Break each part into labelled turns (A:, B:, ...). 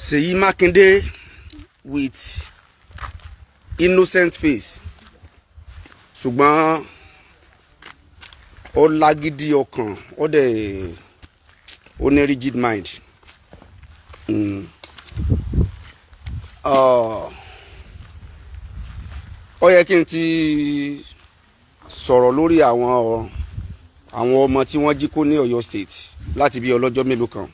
A: Ṣèyí Mákindé with innocent face, ṣùgbọ́n ó lágídí ọkàn, ó dẹ̀ ó ní rigid mind. Ó yẹ kí n ti sọ̀rọ̀ lórí àwọn ọmọ tí wọ́n jí kó ní Ọ̀yọ́ State láti bí ọlọ́jọ́ mélòó kan,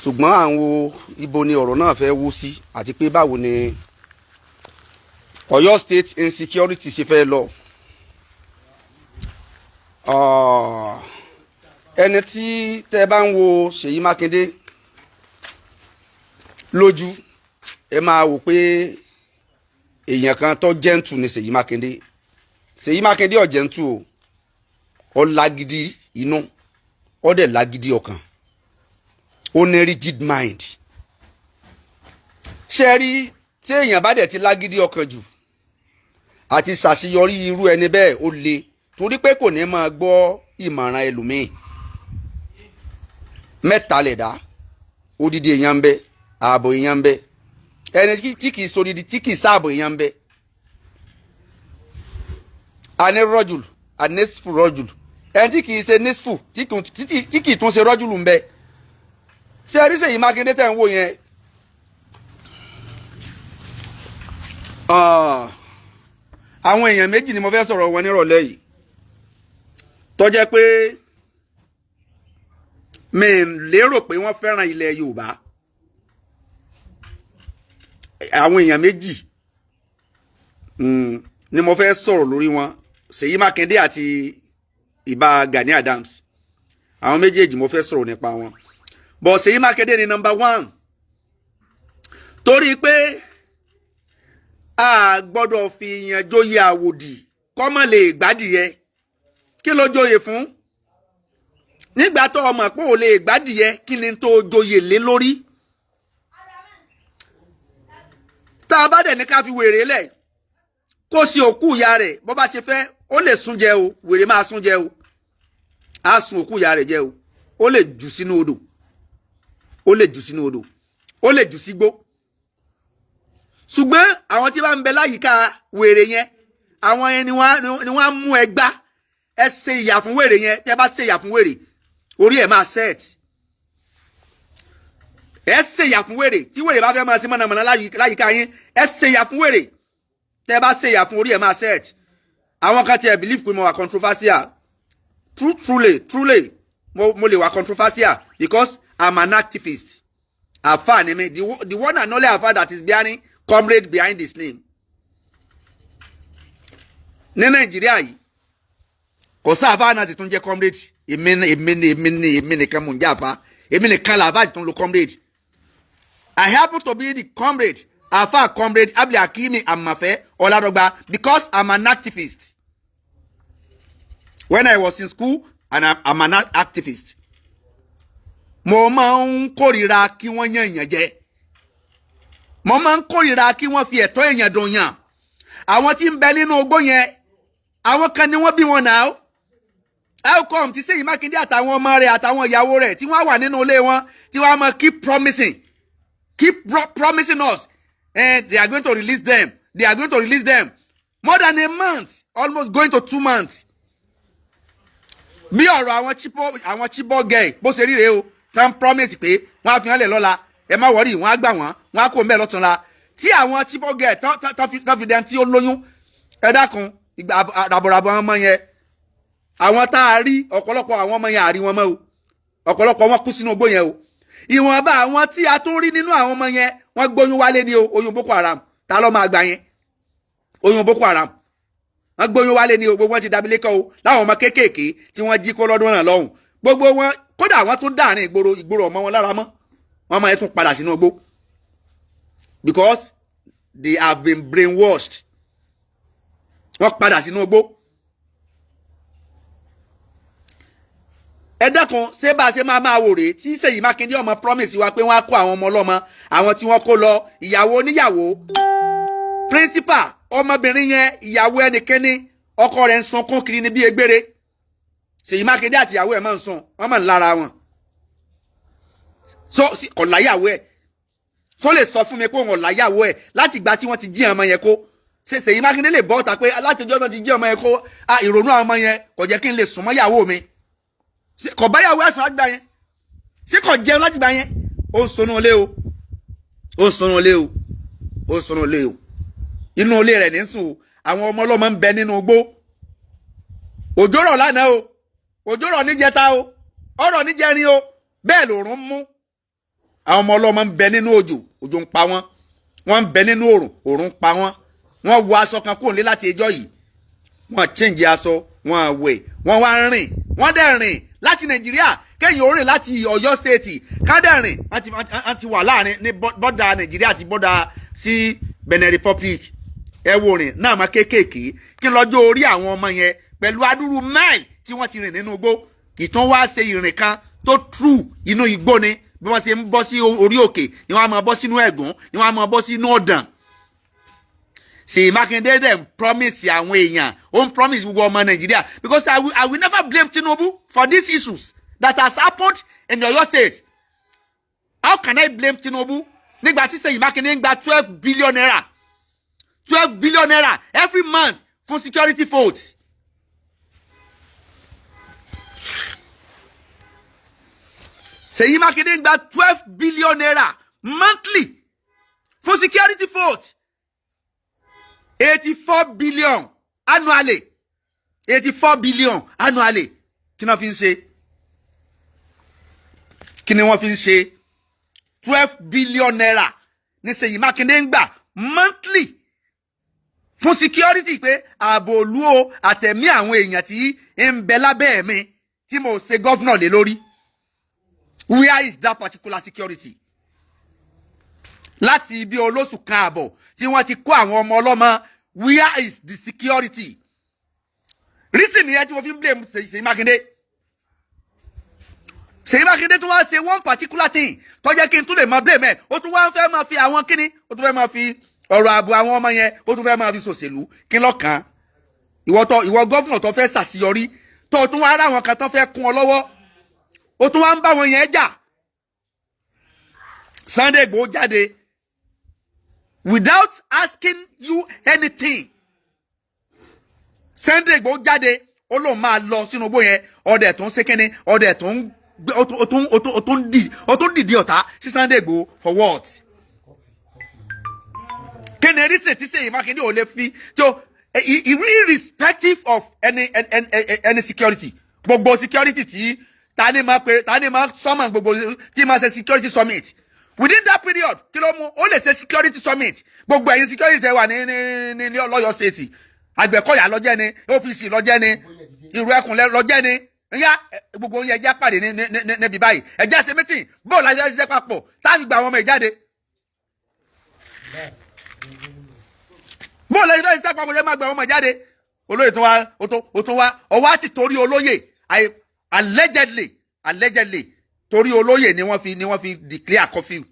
A: ṣùgbọ́n àwọn ibo ni ọ̀rọ̀ náà fẹ́ wú sí, àti pé báwo ni Ọ̀yọ́ State insecurity ṣe fẹ́ lọ. Ẹni tí tẹ́ bá ń wo Ṣèyí Mákindé lójú, ẹ máa wò pé èèyàn kan tó gentle ni Ṣèyí Mákindé. Ṣèyí Mákindé ò gentle o. Ó lágídí inú, ó dẹ̀ lágídí ọkàn, ó ní rigid mind. Ṣé ẹ rí, tí èèyàn bá dẹ̀ ti lágídí ọkàn jù, àti ṣàṣeyọrí irú ẹni bẹ́ẹ̀ ó le, torí pé kò ní máa gbọ́ ìmọ̀ràn ẹlòmíì. Mẹ́ta lè dá: odidi èèyàn ń bẹ, ààbò èèyàn ń bẹ, ẹni tí kì í sodidi, tí kì í sáàbò èèyàn ń bẹ. Àní rọ́jùlù, ànísfù rọ́jùlù, ẹni tí kì í ṣe nísfù, tí kì í tún ṣe rọ́jùlù ń bẹ. Ṣé ẹ rí Ṣèyí Mákindé tẹ̀ ń wò yẹn? Àwọn èèyàn méjì ni mo fẹ́ sọ̀rọ̀ wọn nírọ̀lẹ́ yìí, tó jẹ́ pé mi lérò pé wọ́n fẹ́ràn ilẹ̀ Yorùbá. Àwọn èèyàn méjì ni mo fẹ́ sọ̀rọ̀ lórí wọn: Ṣèyí Mákindé àti Ìbà Gani Adams. Àwọn méjèèjì mo fẹ́ sọ̀rọ̀ nípa wọn, but Ṣèyí Mákindé ni number one, torí pé a gbọ́dọ̀ fi ìyàn jóyè àwòdì kọ́mọ lè gbádìyẹ. Kí ló jóyè fún nígbà tó ọmọ pé ò lè gbádìyẹ? Kí ni tó jóyè lé lórí? Tá a bá dẹ̀ ní ká fi wèrè lẹ̀ kó sí òkú ìyá rẹ̀ bó bá ṣe fẹ́, ó lè sún jẹ o. Wèrè máa sún jẹ o, á sun òkú ìyá rẹ̀ jẹ o. Ó lè jù sínú odò, ó lè jù sínú odò, ó lè jù sígbó. Ṣùgbọ́n àwọn tí bá ń bẹ láyìíká wèrè yẹn, àwọn yẹn ni wọ́n á mú ẹgbá. Ẹ ṣe ìyà fún wèrè yẹn. Tẹ́ bá ṣe ìyà fún wèrè, orí ẹ̀ máa set. Ẹ ṣe ìyà fún wèrè. Tí wèrè bá fẹ́ máa ṣe mọ̀nàmọ́ná láyìíká yín, ẹ ṣe ìyà fún wèrè. Tẹ́ bá ṣe ìyà fún, orí ẹ̀ máa set. Àwọn kan tiẹ̀ believe pé mo wà controversial. True, truly, truly, mo lè wà controversial because I'm an activist. Àfáà ni mi, the one and only àfáà that is bearing "comrade" behind his name ní Nàìjíríà yìí. Kò sáfà náà ti tún jẹ́ comrade. Èmi, èmi, èmi, èmi nìkan mò ń jẹ́ àfáà. Èmi nìkan làfáà ti tún lo comrade. I happen to be the comrade, àfáà Comrade Abdulhakimi Amafe Ọládọ́gba, because I'm an activist when I was in school and I'm an activist. Mo máa ń kórìíra kí wọ́n yàn èèyàn jẹ. Mo máa ń kórìíra kí wọ́n fi ẹ̀tọ́ èèyàn dùn yàn. Àwọn tí ń bẹ nínú igbó yẹn, àwọn kan ni wọ́n bí wọn náà. How come tí Ṣèyí Mákindé àtàwọn ọmọ rẹ̀ àtàwọn ìyàwó rẹ̀, tí wọ́n wà nínú ilé wọn, tí wọ́n á máa keep promising, keep promising us, and they are going to release them, they are going to release them, more than a month, almost going to 2 months? Bí ọ̀rọ̀ àwọn Chibok girl bó ṣe rí rèé o. Tán promise pé wọ́n á fi hàn lẹ̀ lọ́la, ẹ má worry, wọ́n á gbà wọ́n, wọ́n á kó mbẹ́ lọ́túnla. Tí àwọn Chibok girl tán fi dẹ́n tí ó lóyún, ẹ dákun, ìgbà ràbọ̀ràbọ̀ àwọn ọmọ yẹn, àwọn tá a rí, ọ̀pọ̀lọpọ̀ àwọn ọmọ yẹn, àrí wọn mọ́ o. Ọ̀pọ̀lọpọ̀ wọn kú sínú igbó yẹn o. Ìwọ̀nba àwọn tí a tún rí nínú àwọn ọmọ yẹn, wọ́n gbóyún wálé ní o. Oyún Boko Haram, ta ló máa gbà yẹn? Oyún Boko Haram, wọ́n gbóyún wálé ní o. Gbogbo wọn ti dabilékọ o. Láwọn ọmọ kéékèèké tí wọ́n jí kó lọ́dún náà lọ́hùn, gbogbo wọn, kódà wọ́n tún dáàrin ìgboro, ìgboro ọmọ wọn lára mọ́ wọ́n máa tún padà sínú igbó because they have been brainwashed. Wọ́n padà sínú igbó. Ẹ dákun, ṣé bá a ṣe máa máa wò rèé, tí Ṣèyí Mákindé ọmọ promise wa pé wọ́n á kó àwọn ọmọ ọlọ́mọ, àwọn tí wọ́n kó lọ, ìyàwó oníyàwó, principal, ọmọbìnrin yẹn, ìyàwó ẹnikẹ́ni, ọkọ rẹ̀ ń sunkún kiri ní bí egbére? Ṣèyí Mákindé àti ìyàwó ẹ̀ máa ń sun, wọ́n máa ń lára wọn. So kò láyàwó ẹ̀? So lè sọ fún mi pé òun ò láyàwó ẹ̀ láti ìgbà tí wọ́n ti jí ọmọ yẹn kó? Ṣe Ṣèyí Mákindé lè bọ́ ọ̀tà pé láti ọjọ́ náà ti jí ọmọ yẹn kó, ìrònú àwọn ọmọ yẹn kò jẹ́ kí n lè sùn mọ́ ìyàwó mi? Kò bá yàwó ẹ̀sùn àgbà yẹn? Ṣé kò jẹun láti gbà yẹn? Ó ń sunú ilé o, ó ń sunú ilé o, ó ń sunú ilé o. Inú ilé rẹ̀ ní sùn o. Àwọn ọmọ ọlọ́mọ ń bẹ nínú igbó. Òjò rọ̀ lánàá o, òjò rọ̀ níjẹta o, ọ̀rọ̀ níjẹrin o, bẹ́ẹ̀ lòrùn mú. Àwọn ọmọ ọlọ́mọ ń bẹ nínú òjò, òjò ń pa wọ́n. Wọ́n ń bẹ nínú òrùn, òrùn ń pa wọ́n. Wọ́n wọ aṣọ kan kúrò nílé láti ẹjọ́ yìí, wọ́n change aṣọ, wọ́n wẹ̀, wọ́n wá rìn. Wọ́n dẹ̀ rìn láti Nàìjíríà. Kéèyàn ó rìn láti Ọ̀yọ́ State, ká dẹ̀ rìn, wọ́n ti wà láàrin ní border Nàìjíríà àti border sí Benin Republic. Ẹ wo rìn náà má kéékèèké kí lọ́jọ́ orí àwọn ọmọ yẹn pẹ̀lú adúrú mile tí wọ́n ti rìn nínú igbó. Ìtàn wá ṣe ìrìn kan tó true inú igbó ni. Bí wọ́n ṣe ń bọ́ sí orí òkè ni wọ́n á máa bọ́ sínú ẹ̀gún, ni wọ́n á máa bọ́ sínú ọ̀dàn. Ṣèyí Mákindé dẹ̀ ń promise àwọn èèyàn, ó ń promise gbogbo ọmọ Nàìjíríà, because I will never blame Tinubu for these issues that has happened in Oyo State. How can I blame Tinubu nígbà tí Ṣèyí Mákindé ń gba ₦12 billion, ₦12 billion every month fún security vote? Ṣèyí Mákindé ń gba ₦12 billion monthly fún security vote, 84 billion annually, 84 billion annually. Kí ni wọ́n fi ń ṣe? Kí ni wọ́n fi ń ṣe? ₦12 billion ní Ṣèyí Mákindé ń gbà monthly fún security, pé ààbò òlu o, àtẹ̀mí àwọn èèyàn tí ń bẹ lábẹ́ mi tí mo ṣe governor lé lórí. Where is that particular security? Láti ibi olóṣù kan àbọ̀ tí wọ́n ti kó àwọn ọmọ ọlọ́mọ, where is the security? Reason nìyẹn tí mo fi ń blame Ṣèyí Mákindé. Ṣèyí Mákindé tún wá ṣe one particular thing tó jẹ́ kí n tún lè máa blame ẹ̀. Ó tún wá ń fẹ́ máa fi àwọn kíní, ó tún fẹ́ máa fi ọ̀rọ̀ ààbò àwọn ọmọ yẹn, ó tún fẹ́ máa fi ṣòṣèlú. Kí lọ́kàn ìwọ tó, ìwọ governor tó fẹ́ ṣàṣeyọrí, tó tún wá ráwọn kan tó fẹ́ kún ọ lọ́wọ́, ó tún wá ń bá wọn yẹn jà? Sunday Igboho jáde without asking you anything. Sunday Igboho jáde, ó lóun máa lọ sínú igbó yẹn. Ọdẹ tó ń ṣe kínní, ọdẹ tó ń gbé, ó tún dìde ọ̀tá sí Sunday Igboho. For what? Kí ni reason tí Ṣèyí Mákindé ò lè fi tó, irrespective of any security, gbogbo security tí ta ni máa pe, ta ni máa sọ́mọ̀, gbogbo tí máa ṣe security summit within that period? Kí ló mú ó lè ṣe security summit? Gbogbo ẹ̀yin security tẹ wà ní Ọ̀yọ́ State, Àgbẹ̀kọ̀yà lọ́jẹ́ ni, OPC lọ́jẹ́ ni, Ìrù Ẹkùn lọ́jẹ́ ni, nya gbogbo yẹn, ẹjẹ́ pàdé ní ní níbi báyìí, ẹjẹ́ ṣe meeting, bóòlù àti ṣiṣẹ́ papọ̀ táàbì gba àwọn ọmọ ìjáde, bóòlù àti ṣiṣẹ́ papọ̀ ṣe máa gba àwọn ọmọ ìjáde. Olóyè tó wá, ó tó wá ọwọ́ àti torí olóyè, allegedly torí olóyè ni wọ́n fi declare curfew.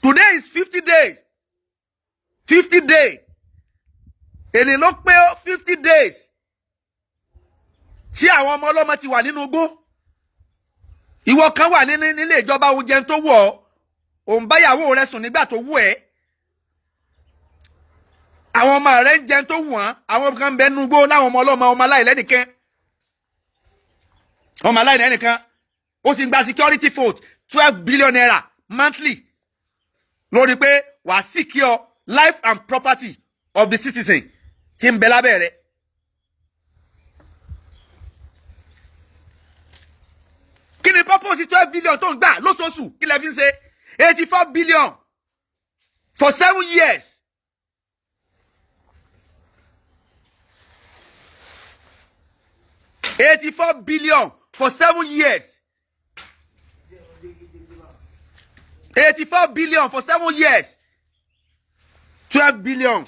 A: Today is 50 days, 50 days, èlé ló pé 50 days tí àwọn ọmọ ọlọ́mọ ti wà nínú igbó. Ìwọ kan wà nílé ìjọba, oúnjẹ tó wọ̀ ọ́, òun báyàwó rẹ sùn nígbà tó wù ẹ́. Àwọn ọmọ rẹ ń jẹun tó wù wọ́n. Àwọn kan ń bẹ nínú igbó láwọn ọmọ ọlọ́mọ, ọmọ aláìlẹ́nìkan, ọmọ aláìlẹ́nìkan. Ó sì ń gba security vote ₦12 billion monthly lórí pé wàá secure life and property of the citizen tí ń bẹ lábẹ́ rẹ̀. Kí ni purpose 12 billion tó ń gbà lóṣooṣù? Kí lẹ fi ń ṣe? 84 billion for 7 years. 84 billion for 7 years. 84 billion for 7 years. 12 billion.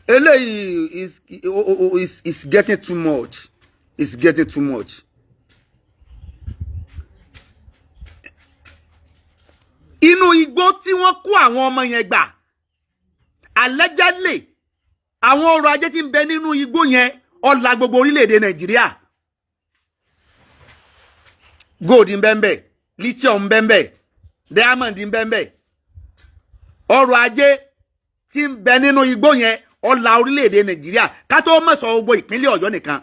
A: Eléyìí is getting too much. It's getting too much. Inú igbó tí wọ́n kó àwọn ọmọ yẹn gbà, allegedly àwọn ọrọ̀ ajé tí ń bẹ nínú igbó yẹn. Ó la gbogbo orílẹ̀-èdè Nàìjíríà. Gold ń bẹ ńbẹ̀, lithium ń bẹ ńbẹ̀, diamond ń bẹ ńbẹ̀. Ọrọ̀ ajé tí ń bẹ nínú igbó yẹn, ó la orílẹ̀-èdè Nàìjíríà. Ká tó mọ̀ sọ gbogbo ìpínlẹ̀ Ọ̀yọ́ nìkan,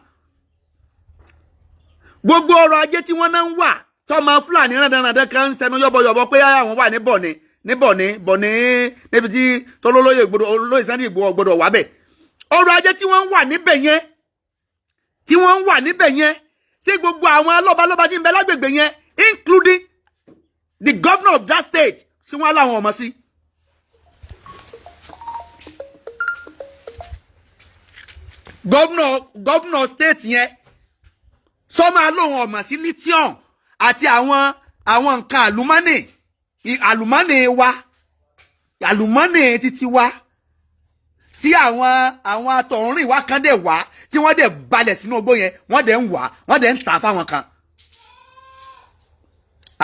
A: gbogbo ọrọ̀ ajé tí wọ́n náà ń wà, tọ́mọ Fúlàní rándanrandan kan ń sẹnu yọ́bọ̀yọ̀bọ̀ pé àwọn wà ní Bọ̀ní, ní Bọ̀ní, Bọ̀ní, níbi tí tọ́lọ́lóyè gbọdọ̀, olóyè Sunday Igboho gbọdọ̀ wà bẹ̀. Ọrọ̀ ajé tí wọ́n ń wà níbẹ̀ yẹn, tí wọ́n ń wà níbẹ̀ yẹn, sí gbogbo àwọn lọ́balọ́ba tí ń bẹ lágbègbè yẹn, including the governor of that state, ṣé wọ́n láwọn ọmọ sí? Governor state yẹn sọ máa lóun ọmọ sí lithium àti àwọn nǹkan àlùmọ́nì, àlùmọ́nì wa, àlùmọ́nì títí wa, tí àwọn atọ̀húnrìn wa kan dẹ̀ wá, tí wọ́n dẹ̀ balẹ̀ sínú igbó yẹn, wọ́n dẹ̀ ń wá, wọ́n dẹ̀ ń tà fáwọn kan?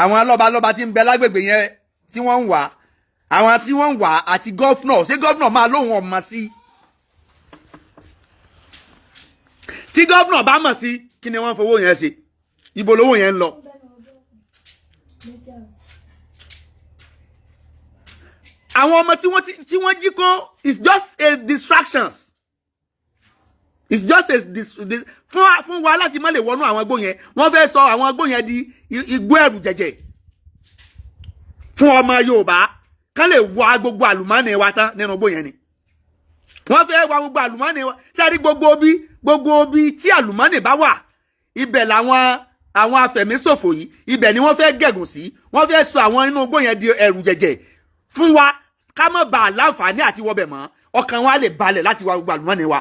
A: Àwọn lọ́balọ́ba tí ń bẹ lágbègbè yẹn tí wọ́n ń wá, àwọn tí wọ́n ń wá àti governor, ṣé governor máa lóun ọmọ sí? Tí governor bá mọ̀ sí, kí ni wọ́n fowó yẹn ṣe? Ibo lówó yẹn ń lọ? Àwọn ọmọ tí wọ́n jí kó is just a distractions. It's just a dis, dis, fún wa láti má lè wọnú àwọn igbó yẹn. Wọ́n fẹ́ sọ àwọn igbó yẹn di igbó ẹ̀rù jẹ̀jẹ̀ fún ọmọ Yorùbá, kán lè wá gbogbo àlùmọ́ọ́nì wa tán nínú igbó yẹn ni. Wọ́n fẹ́ wá gbogbo àlùmọ́ọ́nì wa. Sẹ́rí gbogbo bí tí àlùmọ́ọ́nì bá wà, ibẹ̀ làwọn àwọn afẹ̀míṣòfò yìí, ibẹ̀ ni wọ́n fẹ́ gẹ̀gùn sí. Wọ́n fẹ́ sọ àwọn inú igbó yẹn di ẹ̀rù jẹ̀jẹ̀ fún wa, ká má bàa láǹfààní àti wọbẹ̀ mọ́, ọkàn wa lè balẹ̀ láti wá gbogbo àlùmọ́ọ́nì wa.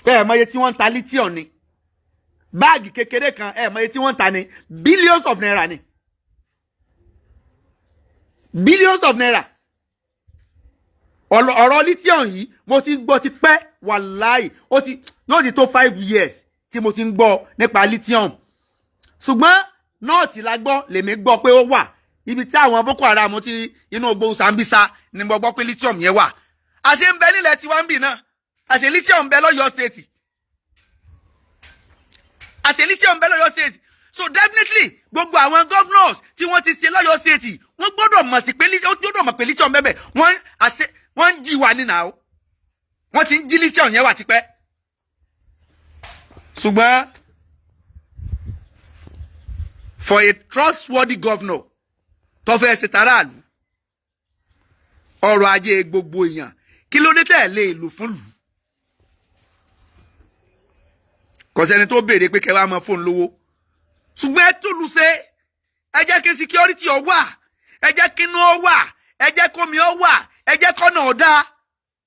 A: Ẹ mọye tí wọ́n ń ta lithium ni? Báàgì kékeré kan, ẹ mọye tí wọ́n ń ta ni? Billions of naira ni, billions of naira. Ọ̀rọ̀ lithium yìí, mo ti gbọ́ ti pẹ́. Wàláì, ó ti yóò ti tó 5 years tí mo ti ń gbọ́ nípa lithium, ṣùgbọ́n north la gbọ́, lèmi gbọ́ pé ó wà. Ibi tí àwọn Boko Haram ti inú igbó Sambisa ni mo gbọ́ pé lithium yẹn wà. Àṣé ń bẹ nílẹ̀ tiwa ń bì náà? Àṣé lithium ń bẹ lọ́yọ̀ọ́ State? Àṣé lithium ń bẹ lọ́yọ̀ọ́ State? So definitely, gbogbo àwọn governors tí wọ́n ti ṣe lọ́yọ̀ọ́ State, wọ́n gbọ́dọ̀ mọ̀ sí pé wọ́n gbọ́dọ̀ mọ̀ pé lithium bẹ́ẹ̀. Wọ́n àṣé wọ́n ń jí wa nínà o. Wọ́n ti ń jí lithium yẹn wà tipẹ́, ṣùgbọ́n for a trustworthy governor tó fẹ́ ṣe taráàlú, ọrọ̀ ajé gbogbo èèyàn, kí ló dé tẹ̀ lè lò fún lù? Kò sẹ́ni tó béèrè pé kẹ́ wá máa fóun lówó, ṣùgbọ́n ẹ túlù ṣe. Ẹ jẹ́ kí security ọ wà, ẹ jẹ́ kí inú ọ wà, ẹ jẹ́ kómi ọ wà, ẹ jẹ́ kọ́nà ọ dá.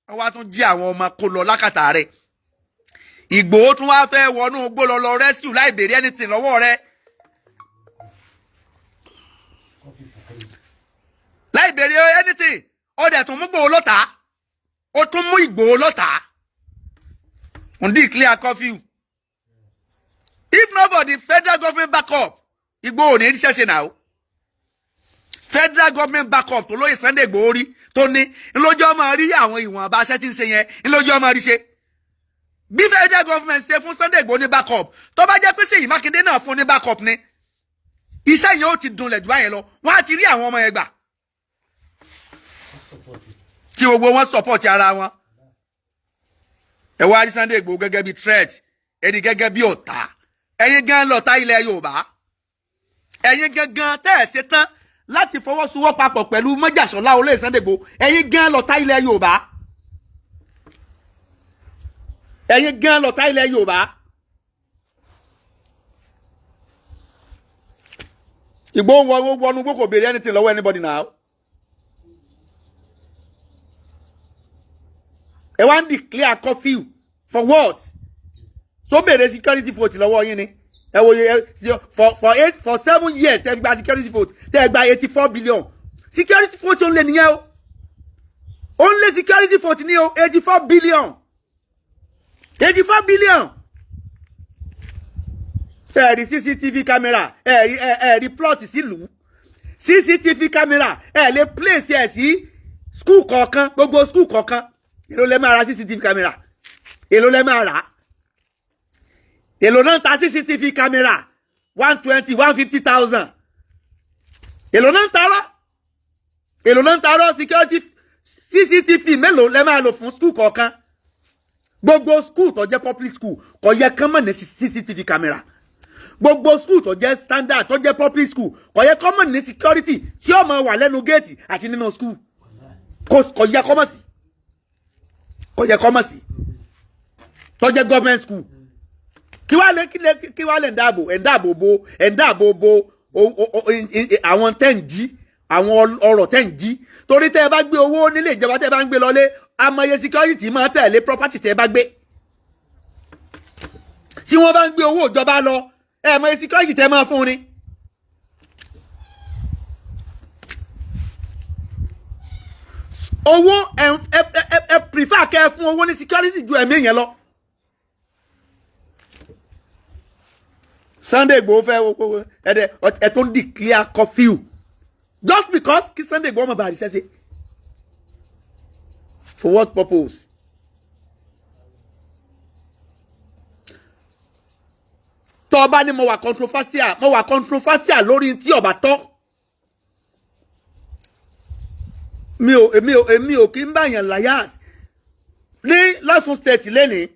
A: Wọ́n wá tún jí àwọn ọmọ kó lọ lákàtà rẹ̀. Ìgbòho tún wá fẹ́ wọnú igbó lọ lọ rescue láì béèrè anything lọ́wọ́ rẹ̀, láì béèrè anything. Ó dẹ̀ tún mú Ìgbòho lọ́tàá, ó tún mú Ìgbòho lọ́tàá, ń declare curfew. If not for the federal government backup, Ìgbòho ò ní ríṣẹ́ ṣe náà o. Federal government backup tó lóye Sunday Ìgbòho rí tó ní ńlójú ọmọ rí àwọn ìwọ̀nba aṣẹ́ tí ń ṣe yẹn, ńlójú ọmọ rí ṣe. Bí federal government ṣe fún Sunday Ìgbòho ní backup, tó bá jẹ́ pé Ṣèyí Mákindé náà fún ní backup ni, iṣẹ́ yẹn ó ti dunlẹ̀ jù báyẹn lọ. Wọ́n á ti rí àwọn ọmọ yẹn gbà tí gbogbo wọn support ara wọn. Ẹ wá rí Sunday Ìgbòho gẹ́gẹ́ bí threat, ẹni gẹ́gẹ́ bí ọ̀tá. Ẹ̀yin gan lọ̀tá ilẹ̀ Yorùbá. Ẹ̀yin gangan tẹ́ ẹ̀ ṣe tán láti fọwọ́sowọ́papọ̀ pẹ̀lú mọ́jàsọ́lá olóyè Sunday Ìgbòho, ẹ̀yin gan lọ̀tá ilẹ̀ Yorùbá. Ẹ̀yin gan lọ̀tá ilẹ̀ Yorùbá. Ìgbòho wọnú gbogbo, béèrè anything lọ́wọ́ anybody now. Ẹ wá ń declare curfew for what? So béèrè security vote lọ́wọ́ yín ni? Ẹ wo for 8, for 7 years tẹ́ fi gba security vote, tẹ́ gba 84 billion security vote. Ó ń lé nìyẹn o, ó ń lé security vote ní o. 84 billion, 84 billion. Ẹ rí CCTV camera, ẹ rí plot sílùú. CCTV camera, ẹ lè place ẹ sí school kọ̀ọ̀kan, gbogbo school kọ̀ọ̀kan. Èló lẹ máa ra CCTV camera? Èló lẹ́ máa rà á? Èló náà ta CCTV camera? 120, 150,000. Èló náà ń tarọ́? Èló náà ń tarọ́? Security CCTV mélòó lẹ́ máa lò fún school kọ̀ọ̀kan? Gbogbo school tó jẹ́ public school, kò yẹ kán mọ̀ ní CCTV camera. Gbogbo school tó jẹ́ standard, tó jẹ́ public school, kò yẹ kán mọ̀ ní security tí ó máa wà lẹ́nu géètì àti nínú school. Kò yẹ kán mọ̀ sí, kò yẹ kán mọ̀ sí, tó jẹ́ government school. Kí wàá lè ń dáàbò bo, ẹ̀ ń dáàbò bo àwọn tẹ́ ń jí, àwọn ọrọ̀ tẹ́ ń jí? Torí tẹ́ ẹ bá gbé owó nílé ìjọba, tẹ́ ẹ bá ń gbé lọlé, amọye security máa tẹ̀lé property tẹ́ ẹ bá gbé. Tí wọ́n bá ń gbé owó ìjọba lọ, ẹ mọye security tẹ́ máa fún ni. Owó ẹ prefer kẹ́ ẹ fún owó ní security ju ẹ̀mí yẹn lọ. Sunday Igboho fẹ́ ẹ̀dẹ̀ ẹ̀ tó ń declare curfew just because kí Sunday Igboho má bàa rí sẹ́sẹ́. For what purpose? Tó bá ní mo wà controversial, mo wà controversial lórí tí ọba tọ́. Mi ò èmi ò èmi ò kí ń báyàn layas ní lọ́sùn State lẹ́nìí.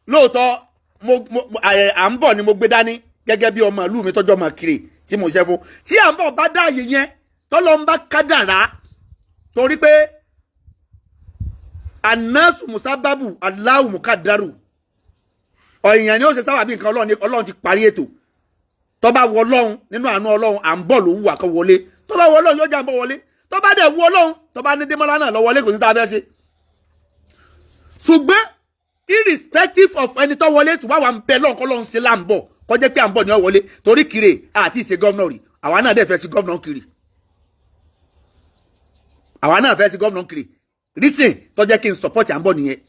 A: Lóòótọ́, mo mo à ń bọ̀ ni mo gbé dání gẹ́gẹ́ bí ọmọ ìlú mi tọ́jọ́ ọmọ kiri tí mo ṣe fún. Tí à ń bọ̀ bá dáàyè yẹn, tọ́lọ́ ń bá kádàrá, torí pé anasu musababu aláwù mukadaru, ọ̀yàn ni ó ṣe sábàbí nǹkan. Ọlọ́run, Ọlọ́run ti parí ètò. Tó bá wọ Ọlọ́run, nínú àánú Ọlọ́run, à ń bọ̀ ló wù àkọ́ wọlé. Tó bá wọ Ọlọ́run, yóò já ń bọ̀ wọlé. Tó bá dẹ̀ wọ Ọlọ́run, tó bá ní Démọ́lá náà lọ wọlé, kò sí tá a fẹ́ ṣe. Ṣùgbọ́n irrespective of ẹni tó wọlé, tó bá wà ń bẹ lọ́n kọ́ lọ́n ṣe là ń bọ̀, kọjá pé à ń bọ̀ ní ọ wọlé, torí kiri àti ìṣe governor rí. Àwa náà dẹ̀ fẹ́ sí governor kiri, àwa náà fẹ́ sí governor kiri. Reason tó jẹ́ kí n support à ń bọ̀ nìyẹn.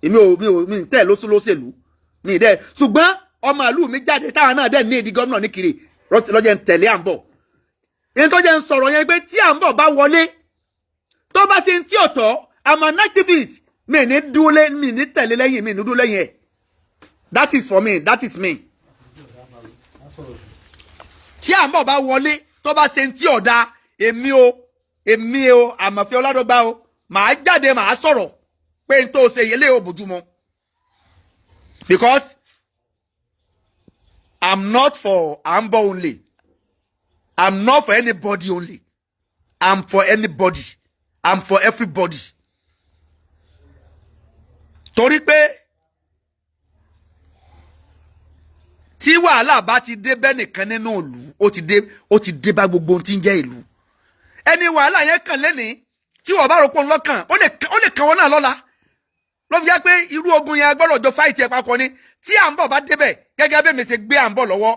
A: Èmi ò mi ò mi ń tẹ̀ lóṣèlú mi dẹ̀, ṣùgbọ́n ọmọ ìlú mi jáde, táwa náà dẹ̀ ní èdè governor ní kiri, lọ́jọ́ ń tẹ̀lé à ń bọ̀. Èyí tó jẹ́ ń sọ̀rọ̀ yẹn pé tí à ń bọ̀ bá wọlé, tó bá ṣe ń tí ọ̀tọ̀, I'm an activist, mi ní dúró, mi ní tẹ̀lé lẹ́yìn, mi ní dúró lẹ́yìn ẹ̀. That is for me, that is me. Tí à ń bọ̀ bá wọlé, tó bá ṣe ń tí ọ̀dà, èmi o, Àmọ̀fẹ́ Ọládọ́gba o, màá jáde, màá sọ̀rọ̀ pé n tó ṣe yẹlé ò bójúmọ́, because I'm not for Ambo only, I'm not for anybody only, I'm for anybody, I'm for everybody. Torí pé tí wàhálà bá ti dé bẹ́ẹ̀ nìkan nínú ìlú, ó ti dé bá gbogbo ohun tí ń jẹ́ ìlú. Ẹni wàhálà yẹn kàn lẹ́nìí, tí wọ́n bá rò pọ̀ ńlọ́kàn, ó lè kàn wọ́n náà lọ́la. Ló fi jẹ́ pé irú ogun yẹn gbọ́dọ̀ jọ fight ẹ̀ papọ̀ ni. Tí à ń bọ̀ bá débẹ̀, gẹ́gẹ́ bí mi ṣe gbé à ń bọ̀ lọ́wọ́,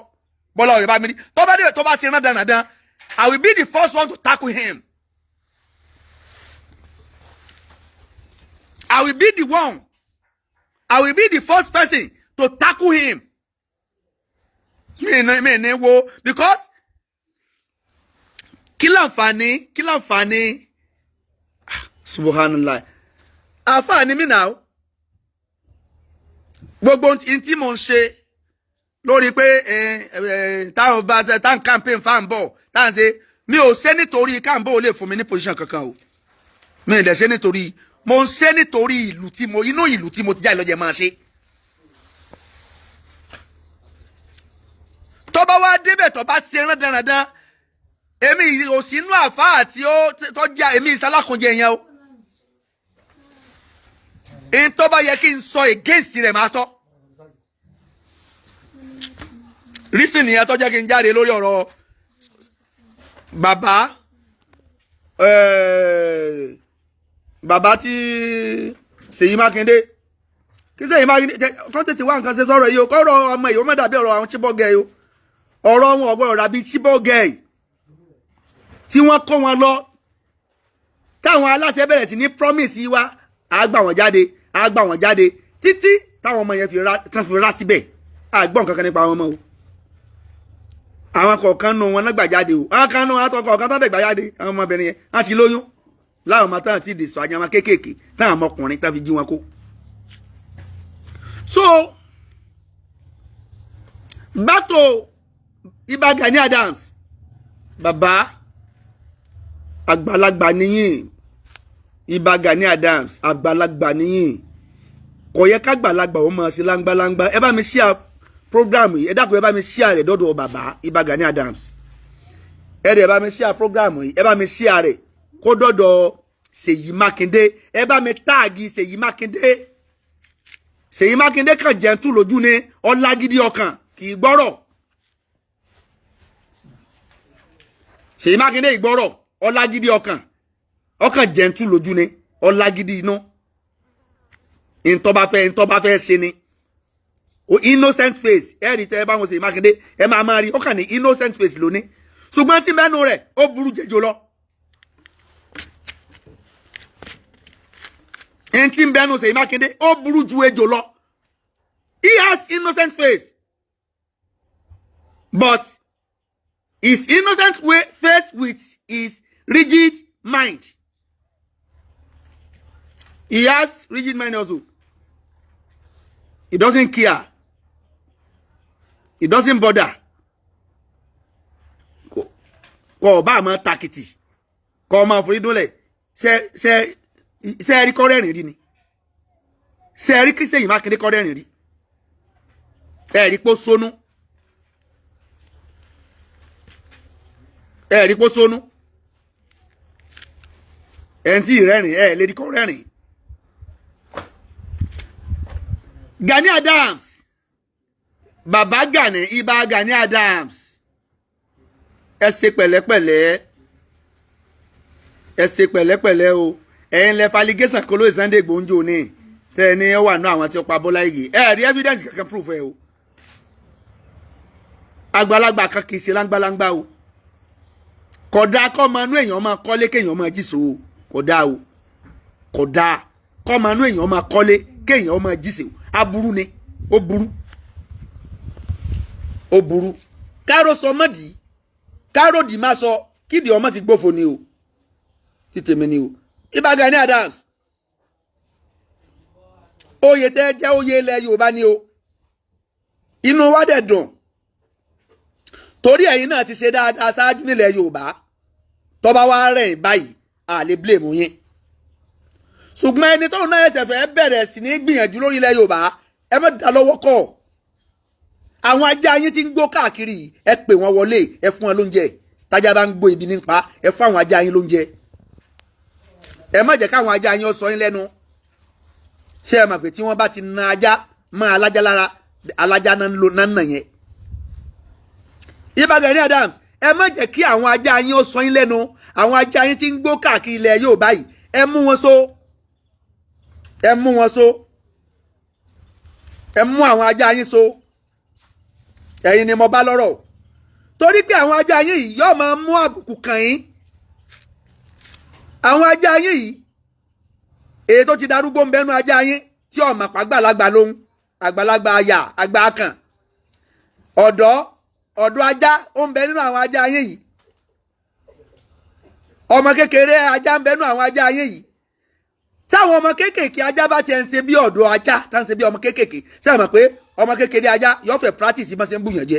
A: Bọ́lá ọ̀yọ́ bá mi ní, tó bá débẹ̀, tó bá ṣe rán dandan, I will be the first one to tackle him. I will be the one, I will be the first person to tackle him. Mi ní wo, because kí láǹfààní, kí láǹfààní? Subhanallah, àǹfààní mi náà, gbogbo ohun tí mò ń ṣe lórí pé táwọn bá ṣe táwọn campaign fan bọ̀ táwọn ṣe, mi ò ṣe nítorí káàmbó ò lè fún mi ní position kankan o. Mi ò dẹ̀ ṣe nítorí, mo ń ṣe nítorí ìlú tí mo, inú ìlú tí mo ti jáde lọ́jọ́ máa ṣe. Tó bá wá débẹ̀, tó bá ṣe rán dandan, èmi ò sí inú àfáà tí ó tó jẹ́ èmi ìsálákùnjẹ yẹn o. N tó bá yẹ kí n sọ against rẹ̀, máa sọ. Reason nìyẹn tó jẹ́ kí n jáde lórí ọ̀rọ̀ bàbá tí Ṣèyí Mákindé, kí Ṣèyí Mákindé kọ́ tètè wá nǹkan ṣe sọ̀rọ̀ yìí o. Kọ́rọ̀ ọmọ yìí ó má dàbí ọ̀rọ̀ àwọn Chibok girl o. Ọ̀rọ̀ wọn ọ̀gbọ́n dàbí Chibok girl tí wọ́n kó wọn lọ, táwọn aláṣẹ bẹ̀rẹ̀ sí ní promise wa, á gbà wọ́n jáde, á gbà wọ́n jáde, títí táwọn ọmọ yẹn fi rá síbẹ̀. Àgbọ̀n kankan nípa àwọn ọmọ o. Àwọn kọ̀ọ̀kan nù wọn náà gbà jáde o. Àwọn kan nù wọn àtọkọ̀ ọ̀kan tó dẹ̀ gbà jáde. Àwọn ọmọbìnrin yẹn wọ́n ti lóyún láwọn ọmọ táwọn ti dìsọ àjàmọ́ kéékèèké, táwọn ọmọkùnrin tán fi jí wọn kó. So back to Ìbà Gani Adams. Bàbá, àgbàlagbà níyìn. Ìbà Gani Adams, àgbàlagbà níyìn. Kò yẹ kágbàlagbà ó máa ṣe láńgbáláńgbá. Ẹ bá mi share program yìí. Ẹ dákun, ẹ bá mi share rẹ̀ dọ́dọ̀ bàbá Ìbà Gani Adams. Ẹ dẹ̀ bá mi share program yìí. Ẹ bá mi share rẹ̀ kó dọ́dọ̀ Ṣèyí Mákindé. Ẹ bá mi tag Ṣèyí Mákindé. Ṣèyí Mákindé kàn jẹ́ntú lójú ni, ọlágídí ọkàn, kì í gbọ́rọ̀. Ṣèyí Mákindé ìgbọ́rọ̀, ọlágídí ọkàn, ọkàn jẹ́ntú lójú ni, ọlágídí inú. Ntọ́ bá fẹ́ ṣe ni o. Innocent face, ẹ rí tẹ́ ẹ bá wọn Ṣèyí Mákindé, ẹ máa máa rí ọkàn ní innocent face lónìí, ṣùgbọ́n tí mẹ́nu rẹ̀ ó burú jẹjọ lọ. Ntí bẹ́nu Ṣèyí Mákindé, ó burú ju ejò lọ. He has innocent face, but his innocent way face with his rigid mind. He has rigid mind also. He doesn't care, he doesn't bother. Kò ọba àmọ́ takìtì kò ọmọ àforí dúnlẹ̀. Ṣe ṣe ṣe rí kọ́rẹ́rìn rí ni? Ṣe rí kí Ṣèyí Mákindé kọ́rẹ́rìn rí? Ẹ rí pé ó sónú, ẹ rí pé ó sónú. Ẹ ń tí ìrẹ́rìn, ẹ lè rí kọ́rẹ́rìn. Gani Adams, bàbá Gani, Ìbà Gani Adams, ẹ ṣe pẹ̀lẹ́pẹ̀lẹ́, ẹ ṣe pẹ̀lẹ́pẹ̀lẹ́ o. Ẹ̀yin lẹ faligéṣàn kó lóye Sunday Igboho ní tẹ́ ẹ ní ó wà nú àwọn tí ó pa Bọ́lá Ìgè. Ẹ rí evidence kankan proof ẹ o. Àgbàlagbà kan kì í ṣe láńgbáláńgbá o. Kódà kọ́ máa nú èèyàn máa kọ́lé kéèyàn máa jíṣò o. Kódà o, kódà kọ́ máa nú èèyàn máa kọ́lé kéèyàn máa jíṣò, aburú ni, ó burú, ó burú. Káró sọ mọ́dì, káró dì má sọ kídìí ọmọ ti gbófo ni o, títèmi ni o. Ìbà Gani Adams, oyè tẹ́ jẹ́ oyè ilẹ̀ Yorùbá ni o. Inú wa dẹ̀ dùn torí ẹ̀yin náà ti ṣe dáadáa ṣáájú nílẹ̀ Yorùbá. Tó bá wá rẹ̀ báyìí, a lè blame yín. Ṣùgbọ́n ẹni tóun náà ẹsẹ̀ fẹ́ bẹ̀rẹ̀ sí ní gbìyànjú lórí ilẹ̀ Yorùbá, ẹ má dá lọ́wọ́ kọ́. Àwọn ajá yín ti ń gbó káàkiri, ẹ pè wọ́n wọlé, ẹ fún wọn lóúnjẹ. Tájá bá ń gbó ibi nípa, ẹ fún àwọn ajá yín lóúnjẹ. Ẹ má jẹ́ káwọn ajá yín ó sọ yín lẹ́nu. Ṣé ẹ mọ̀ pé tí wọ́n bá ti na ajá mọ́ alájá lára, alájá náà ń lo náà nà yẹn? Ìbà Gani Adams, ẹ má jẹ́ kí àwọn ajá yín ó sọ yín lẹ́nu. Àwọn ajá yín ti ń gbó káàkiri ilẹ̀ Yorùbá yìí, ẹ mú wọn so, ẹ mú wọn so, ẹ mú àwọn ajá yín so. Ẹ̀yin ni mo bá lọ́rọ̀, torí pé àwọn ajá yín yìí yóò máa mú àbùkù kàn yín. Àwọn ajá yín yìí, èyí tó ti darúgbó ń bẹnu ajá yín tí ọmọ àgbàlagbà lóhun, àgbàlagbà àyà àgbà kàn, ọ̀dọ́ ọ̀dọ́ ajá ó ń bẹ nínú àwọn ajá yín yìí, ọmọ kékeré ajá ń bẹ nínú àwọn ajá yín yìí. Táwọn ọmọ kéékèèké ajá bá tiẹ̀ ń ṣe bí ọ̀dọ́ ajá, tá ń ṣe bí ọmọ kéékèèké, ṣé ẹ mọ̀ pé ọmọ kékeré ajá yóò fẹ́ practice bá ṣe ń bùyàn jẹ?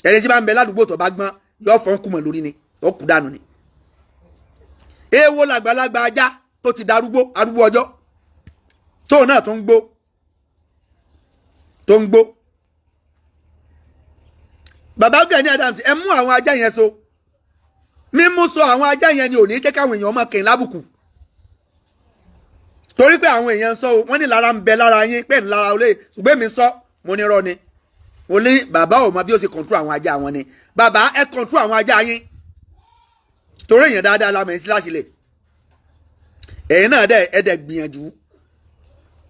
A: Ẹni tí bá ń bẹ ládùúgbò tó bá gbọ́n, yóò fọ́n kùmọ̀ lórí ni, ó kú dànù ni. Èèwo làgbàlagbà ajá tó ti darúgbó, arúgbó ọjọ́, tóun náà tó ń gbó, tó ń gbó. Bàbá Gani Adams, ẹ mú àwọn ajá yẹn so. Mímú so àwọn ajá yẹn ni ò ní jẹ́ káwọn èèyàn máa kìn lábùkù, torí pé àwọn èèyàn sọ, wọ́n ní lára ń bẹ lára yín pé ńlára olè. Ṣùgbọ́n èmi sọ, mo ní rọ́ ni. Mo ní bàbá ò mọ bí ó ṣe control àwọn ajá wọn ni. Bàbá, ẹ control àwọn ajá yín, torí èèyàn dáadáa la mọ̀ ẹ́ sí láṣìlẹ̀. Ẹ̀yin náà dẹ̀ ẹ dẹ̀ gbìyànjú.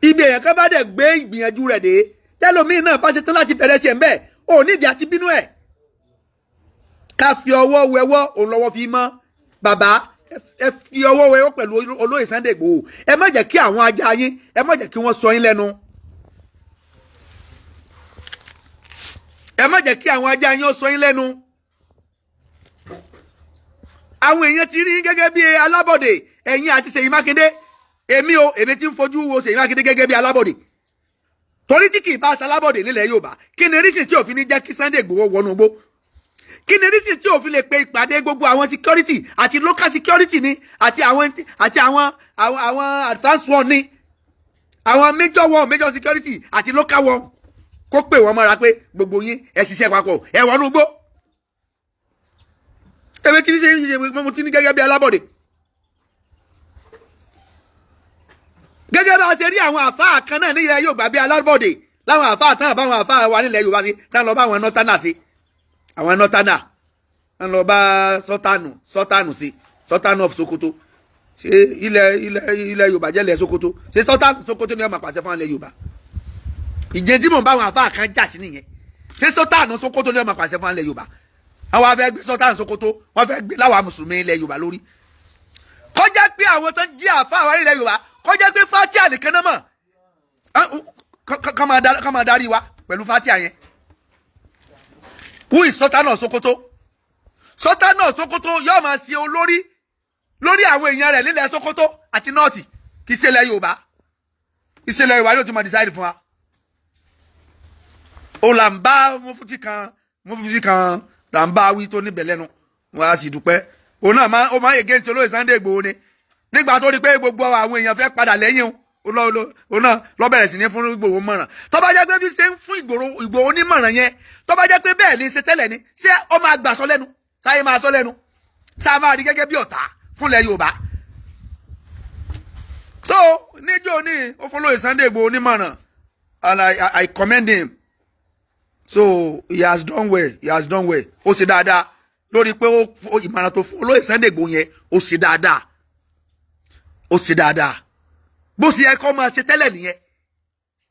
A: Ibi èèyàn kan bá dẹ̀ gbé ìgbìyànjú rẹ̀ dé, tẹ́lómi náà bá ṣe tán láti bẹ̀rẹ̀ ṣe ń bẹ̀, ò nídìí àti bínú ẹ̀. Ká fi ọwọ́ wẹwọ́, òun lọ́wọ́ fi mọ́. Bàbá, ẹ fi ọwọ́ wẹwọ́ pẹ̀lú olóyè Sunday Igboho. Ẹ má jẹ́ kí àwọn ajá yín, ẹ má jẹ́ kí wọ́n sọ yín lẹ́nu. Ẹ má jẹ́ kí àwọn ajá yín ó sọ yín lẹ́nu. Àwọn èèyàn ti rí yín gẹ́gẹ́ bí alábọ̀dé, ẹ̀yin àti Ṣèyí Mákindé. Èmi o, èmi ti ń fojú wo Ṣèyí Mákindé gẹ́gẹ́ bí alábọ̀dé. Torí tí kì í bá aṣalábọ̀dé nílẹ̀ Yorùbá, kí ni reason tí òfin ní jẹ́ kí Sunday Igboho wọnú igbó? Kí ni reason tí òfin lè pe ìpàdé gbogbo àwọn security àti local security ni àti àwọn advanced one ni, àwọn major one, major security àti local one, kó pè wọ́n mọ́ra pé gbogbo yín, ẹ ṣiṣẹ́ papọ̀, ẹ wọnú igbó? Èmi tí ní ṣe, mo ti ní gẹ́gẹ́ bí alábọ̀dé, gẹ́gẹ́ bá a ṣe rí àwọn àfáà kan náà nílẹ̀ Yorùbá bí alábọ̀dé, láwọn àfáà tán àbáwọn àfáà wa nílẹ̀ Yorùbá sí tán lọ bá àwọn northerner sí, àwọn northerner tán lọ bá sọ́tánù sí, Sultan of Sokoto. Ṣé ilẹ̀ Yorùbá jẹ́ ilẹ̀ Sokoto? Ṣé Sultan Sokoto ni wọ́n máa pàṣẹ fún ilẹ̀ Yorùbá? Ìjẹ́ tí mò ń bá àwọn àfáà kan jà sí nìyẹn. Ṣé Sultan Sokoto ni wọ́n máa pàṣẹ fún ilẹ̀ Yorùbá? Àwọn afẹ́ gbé Sultan Sokoto, wọ́n fẹ́ gbé láwa mùsùlùmí ilẹ̀ Yorùbá lórí. Kọjá pé àwọn tó ń jí àfáà wa ilẹ̀ Yorùbá, kọjá pé fatia nìkan náà mọ̀, ká máa darí wa pẹ̀lú fatia yẹn. Who is Sultan of Sokoto? Sultan of Sokoto yóò máa ṣe olórí lórí àwọn èèyàn rẹ̀ nílẹ̀ Sokoto àti North, kì í ṣe ilẹ̀ Yorùbá. Ìṣẹ̀lẹ̀ Yorùbá yóò tún máa decide fún wa. Ó là ń bá mufti kan là ń bá wí tó níbẹ̀ lẹ́nu wọn, á sì dúpẹ́. Òun náà ó máa ń against olóyè Sunday Igboho ni. Nígbà tó rí pé gbogbo àwọn èèyàn fẹ́ padà lẹ́yìn òun náà, ló bẹ̀rẹ̀ sí ní fún Ìgbòho mọ̀ràn. Tó bá jẹ́ pé bí ṣe ń fún Ìgbòho nímọ̀ràn yẹn, tó bá jẹ́ pé bẹ́ẹ̀ ni ṣe tẹ́lẹ̀ ni, ṣé ó máa gbà sọ lẹ́nu? Sáyé máa sọ lẹ́nu, sáà máa rí gẹ́gẹ́ bí ọ̀tá fúnlẹ̀ Yorùbá? So níjó ní ó fọlọ́ Sunday Igboho nímọ̀ràn, and I commend him. So he has done well, he has done well. Ó ṣe dáadáa lórí pé ó ìmọ̀ràn tó fún olóyè Sunday Igboho yẹn. Ó ṣe dáadáa, ó ṣe dáadáa. Bó ṣe yẹ kó máa ṣe tẹ́lẹ̀ nìyẹn.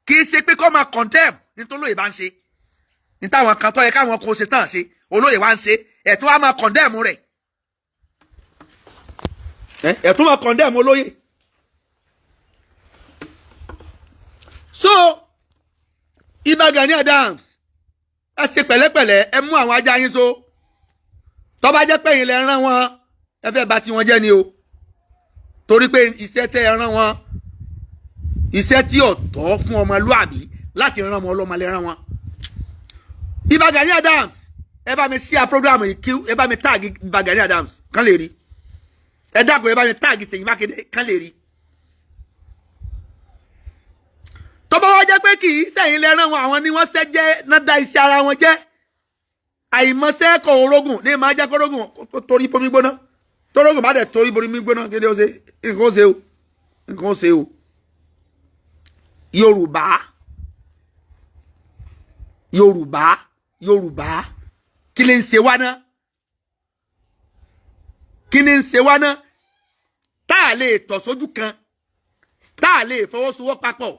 A: Kì í ṣe pé kó máa condemn ní tó lóye bá ń ṣe, ní táwọn kan tó yẹ káwọn kò ṣe tán ṣe, olóyè wá ń ṣe, ẹ̀tún á máa condemn rẹ̀, ẹ̀tún máa condemn olóyè. So Ìbà Gani Adams, ẹ ṣe pẹ̀lẹ́pẹ̀lẹ́, ẹ mú àwọn ajá yín so. Tó bá jẹ́ pé ẹ̀yin lẹ rán wọn, ẹ fẹ́ bà tiwọn jẹ́ ni o, torí pé iṣẹ́ tẹ́ ẹ rán wọn, iṣẹ́ tí ò tọ́ fún ọmọlúàbí láti rán ọmọ ọlọ́mọ lẹ rán wọn. Ìbà Gani Adams, ẹ bá mi share program yìí, kí ẹ bá mi tag Ìbà Gani Adams kán lè rí. Ẹ dákun, ẹ bá mi tag Ṣèyí Mákindé kán lè rí. Tó bá wá jẹ́ pé kì í sẹ́yìn lẹ rán wọn, àwọn ni wọ́n ṣẹ́ jẹ́ náà, dá iṣẹ́ ara wọn jẹ́. Àìmọ̀ṣẹ́ kọ̀ orógùn ní máa jẹ́ kórógùn torí bomi gbóná. Torógùn bá dẹ̀ torí bomi gbóná, kí ni ó ṣe? Nǹkan ó ṣe o, nǹkan ó ṣe o. Yorùbá, Yorùbá, Yorùbá, kí ni ń ṣe wá ná? Kí ni ń ṣe wá ná tá a lè tọ̀ sójú kan, tá a lè fọwọ́sowọ́ papọ̀?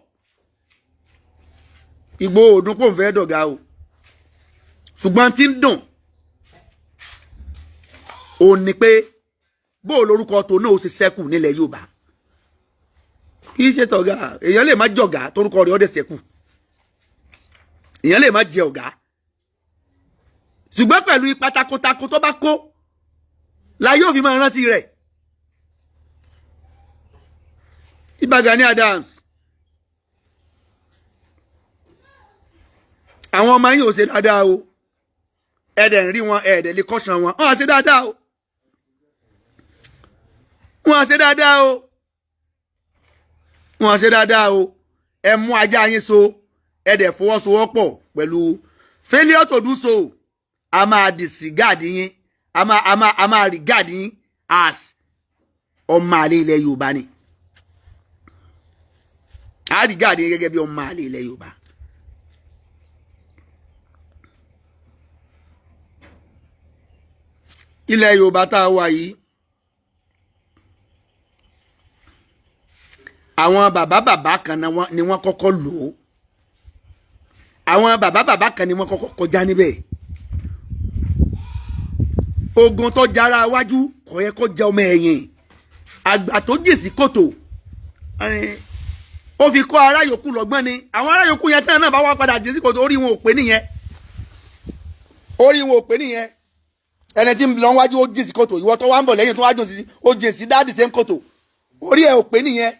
A: Ìgbòho òdùn pò ń fẹ́ dọ̀gá o, ṣùgbọ́n tí ń dùn òun ni pé bó lórúkọ tó náà ó ṣe ṣẹ́kù nílẹ̀ Yorùbá. Kì í ṣe tọ̀gá. Èèyàn lè má jọ̀gá torúkọ rẹ̀ ọ̀dẹ̀ ṣẹ́kù. Èèyàn lè má jẹ ọ̀gá, ṣùgbọ́n pẹ̀lú ipa takuntakun tó bá kó la yóò fi máa rántí rẹ̀. Ìbà Gani Adams, àwọn ọmọ yín ò ṣe dáadáa o. Ẹ̀ẹ́dẹ̀ ń rí wọn, ẹ̀ẹ́dẹ̀ lè kọ́ṣán wọn. Wọ́n á ṣe dáadáa o, wọ́n á ṣe dáadáa o, wọ́n á ṣe dáadáa o. Ẹ mú ajá yín so, ẹ dẹ̀ fọwọ́sowọ́pọ̀ pẹ̀lú. Failure to do so, a máa disregard yín, a máa regard yín as ọmọ àlè ilẹ̀ Yorùbá ni. A regard yín gẹ́gẹ́ bí ọmọ àlè ilẹ̀ Yorùbá. Ilẹ̀ Yorùbá tá a wà yìí, àwọn bàbá bàbá kan ni wọ́n kọ́kọ́ lò ó. Àwọn bàbá bàbá kan ni wọ́n kọ́kọ́ kọjá níbẹ̀. Ogun tó jara wájú kò yẹ kó jẹ ọmọ ẹ̀yìn. Àgbà tó jì sí kòtò, ó fi kọ́ ará yòókù lọ́gbọ́n ni. Àwọn ará yòókù yẹn tán náà bá wá padà jì sí kòtò, orí wọn ò pé nìyẹn, orí wọn ò pé nìyẹn. Ẹni tí ń lọ wájú, ó jì sí kòtò. Ìwọ tó wá ń bọ̀ lẹ́yìn tó wá jù sí, ó jì sí dáàdì same kòtò, orí ẹ̀ ò pé nìyẹn.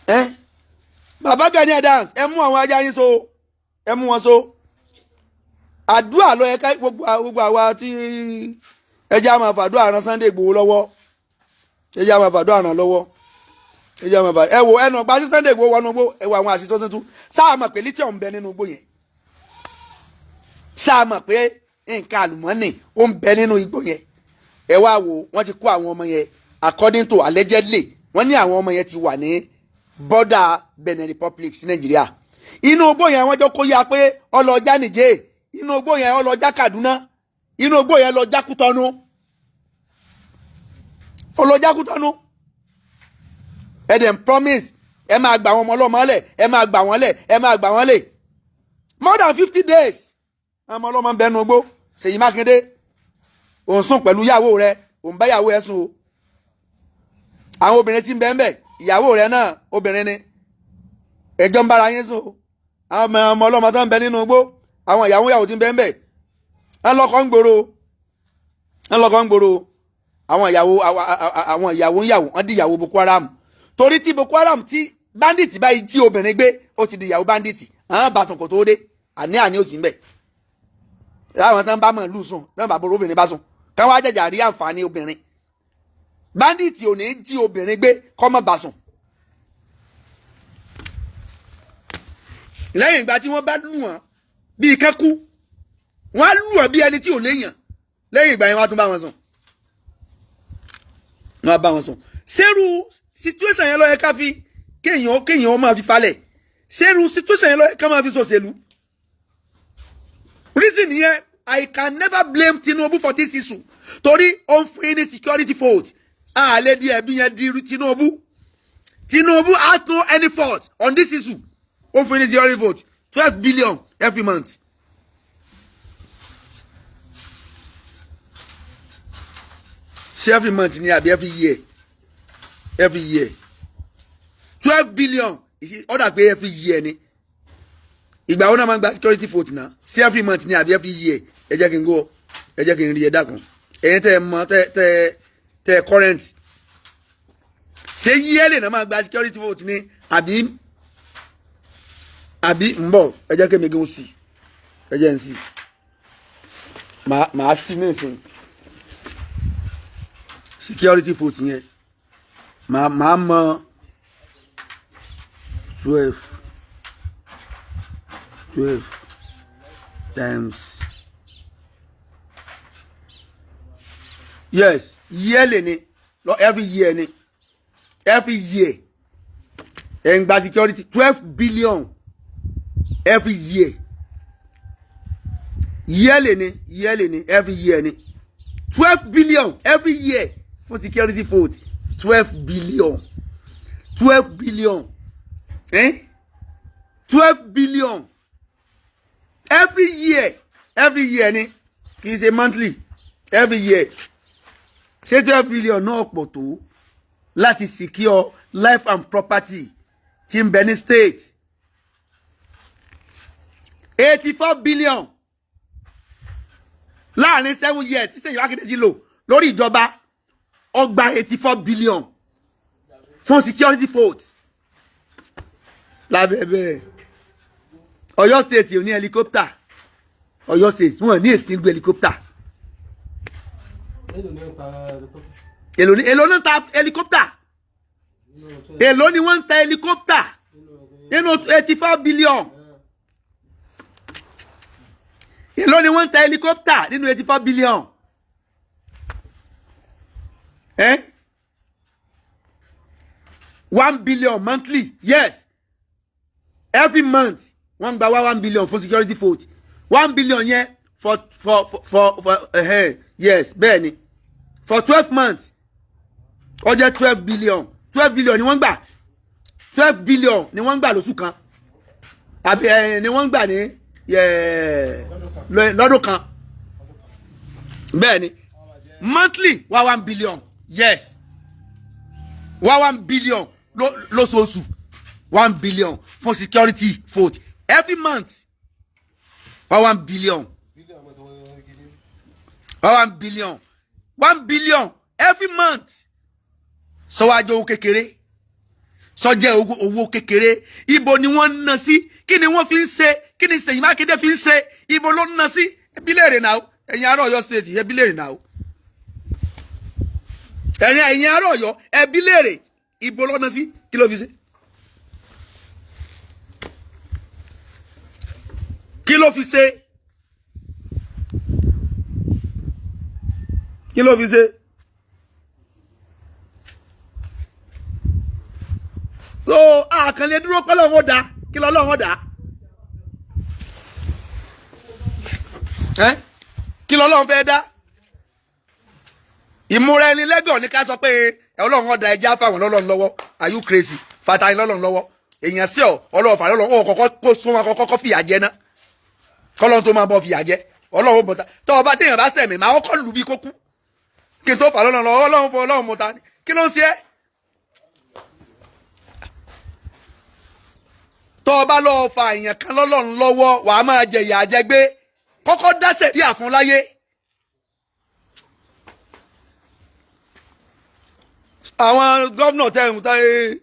A: Ẹ Bàbá Gani Adams, ẹ mú àwọn ajá yín so, ẹ mú wọn so. Àdúrà ló yẹ ká gbogbo àwa tí ẹ jẹ́ á máa fàdúrà ran Sunday Igboho lọ́wọ́. Ẹ jẹ́ á máa fàdúrà ràn lọ́wọ́. Ẹ jẹ́ á máa fàdúrà. Ẹ wo ẹnu ọgbà sí Sunday Igboho wọnú igbó. Ẹ wo àwọn àṣìṣe tuntun. Sáà mọ̀ pé lithium ń bẹ nínú igbó yẹn? Sáà mọ̀ pé nǹkan àlùmọ́nì ó ń bẹ nínú igbó yẹn? Ẹ wá wo, wọ́n ti kó àwọn ọmọ yẹn. According to allegedly, wọ́n ní àwọn ọmọ yẹn ti wà ní border Benin Republic sí Nàìjíríà. Inú igbó yẹn, wọ́n jọ kó yá pé ọlọ́jà Nìjẹ́, inú igbó yẹn ọlọ́jà Kaduna, inú igbó yẹn lọ́jà Kútọ́nù, ọlọ́jà Kútọ́nù. Ẹ dẹ̀ ń promise ẹ máa gbà wọn ọmọ ọlọ́mọ lẹ̀, ẹ máa gbà wọ́n lẹ̀, ẹ máa gbà wọ́n lẹ̀. More than 50 days, ọmọ ọlọ́mọ ń bẹ nínú igbó. Ṣèyí Mákindé, òun sùn pẹ̀lú ìyàwó rẹ, òun bá ìyàwó ẹ sùn o. Àwọn obìnrin tí ń bẹ ń bẹ, ìyàwó rẹ náà obìnrin ni, ẹjọ́ ń bára yín sùn o. Àwọn ọmọ ọlọ́mọ tó ń bẹ nínú igbó, àwọn ìyàwó ìyàwó tí ń bẹ ń bẹ, ń lọ́kọ́ ń gbòòrò, ń lọ́kọ́ ń gbòòrò. Àwọn ìyàwó, àwọn ìyàwó ń yàwó, wọ́n di ìyàwó Boko Haram, torí tí Boko Haram, tí bandit báyìí jí obìnrin gbé, ó ti di ìyàwó bandit. Àwọn bàtàn kò tó dé, àní àní ò sí ń bẹ̀. Láwọn tán bá màlúù sùn, tán bá borò obìnrin bá sùn, káwọn ajájà rí àǹfààní obìnrin. Bandit ò ní jí obìnrin gbé kọ́ mọ́ bá sùn. Lẹ́yìn ìgbà tí wọ́n bá lù wọ́n bíi kẹ́kú, wọ́n á lù wọ́n bí ẹni tí ò léèyàn. Lẹ́yìn ìgbà yẹn, wọ́n á tún bá wọn sùn, wọ́n á bá wọn sùn. Ṣerú situation yẹn ló yẹ ká fi kéèyàn máa fi falẹ̀? Ṣerú situation yẹn ló yẹ ká máa fi ṣòṣèlú? Reason yẹn, I can never blame Tinubu for this issue, torí ó ń fún yín ní security vote. A lè di ẹ̀bí yẹn di Tinubu. Tinubu has no any fault on this issue. Ó ń fún yín ní security vote, 12 billion every month. Ṣé every month ni àbí every year? Every year, 12 billion. Ó dà pé every year ni. Ìgbà wo náà máa ń gba security vote náà? Ṣé every month ni àbí every year? Ẹ jẹ́ kí n go, ẹ jẹ́ kí n rí. Ẹ dákun, ẹ̀yin tẹ́ ẹ mọ̀, tẹ́ ẹ current, ṣé yearly náà máa gba security vote ni àbí ń bọ̀? Ẹ jẹ́ kí mi gan sí, ẹ jẹ́ n sí, màá sí ní ìsìn. Security vote yẹn, màá mọ 12 times. Yes, yearly ni lọ, every year ni. Every year ẹ̀ ń gba security 12 billion every year. Yearly ni, yearly ni, every year ni. 12 billion every year fún security vote. 12 billion, 12 billion, eh? 12 billion every year. Every year ni, kì í ṣe monthly, every year. Ṣé 12 billion náà pọ̀ tó láti secure life and property tí ń bẹ ní state? 84 billion láàrin 7 years tí Ṣèyí Mákindé ti lò lórí ìjọba, ó gba 84 billion fún security vote. Lábẹ́ bẹ́ẹ̀, Ọ̀yọ́ State ò ní helicopter. Ọ̀yọ́ State, wọn ní èsì gbé helicopter.
B: Èló ní pa helicopter?
A: Èló ní ta helicopter?
B: Nínú
A: Èló ni wọ́n ń ta helicopter nínú 84 billion? Èló ni wọ́n ń ta helicopter nínú 84 billion? Eh? 1 billion monthly. Yes, every month wọ́n gba wá 1 billion fún security vote. 1 billion yẹn for yes, bẹ́ẹ̀ ni, for 12 months, ó jẹ́ 12 billion. 12 billion ni wọ́n gbà, 12 billion ni wọ́n gbà lóṣù kan, àbí ẹ ni wọ́n gbà ní lọ́dún kan? Bẹ́ẹ̀ ni, monthly wá 1 billion. Yes, wá 1 billion lóṣooṣù, 1 billion fún security vote every month, wá 1 billion.
B: Billion mo sọ wọ́n kiri.
A: Wá 1 billion, 1 billion every month. Sọwájú owó kékeré. Sọjẹ́ owó kékeré? Ibo ni wọ́n ń ná sí? Kí ni wọ́n fi ń ṣe? Kí ni Ṣèyí Mákindé fi ń ṣe? Ibo ló ń ná sí? Ẹbí léèrè náà. Ẹ̀yin ará Ọ̀yọ́ State, ẹbí léèrè náà. Ẹ̀yin ará Ọ̀yọ́, ẹbí léèrè, ibo ló ná sí? Kí ló fi ṣe? Kí ló fi ṣe? Kí ló fi ṣe? So àkànlé dúró pẹ́ lọ́wọ́ dá. Kí lọ́wọ́ dá? Ẹ́, kí lọ́lọ́run fẹ́ dá? Ìmúra ẹni lẹ́gàn ní ká sọ pé Ọlọ́run ọ̀dà, ẹja fáwọn lọ́lọ́run lọ́wọ́. Are you crazy? Fata ni lọ́lọ́run lọ́wọ́. Èèyàn sí ọ, Ọlọ́run fà lọ́lọ́run. Ó kọ́kọ́ kó sún wọn, kọ́kọ́ fìyà jẹ ná, kọ́lọ́run tó máa bọ́ fìyà jẹ. Ọlọ́run bọ̀tà tọ́ ọba téèyàn bá sẹ̀mí máa kọ́kọ́ lù bí kókú kí n tó fà lọ́lọ́run lọ́wọ́. Ọlọ́run fọ Ọlọ́run mọ̀ta, kí ló ń ṣe é? Tọ́ ọba lọ́ọ́ fa èèyàn kan lọ́lọ́run lọ́wọ́, wàá máa jẹ ìyà àjẹgbé. Kọ́kọ́ dáṣẹ̀ rí àfún láyé. Àwọn gómìnà tẹ̀hún tẹ́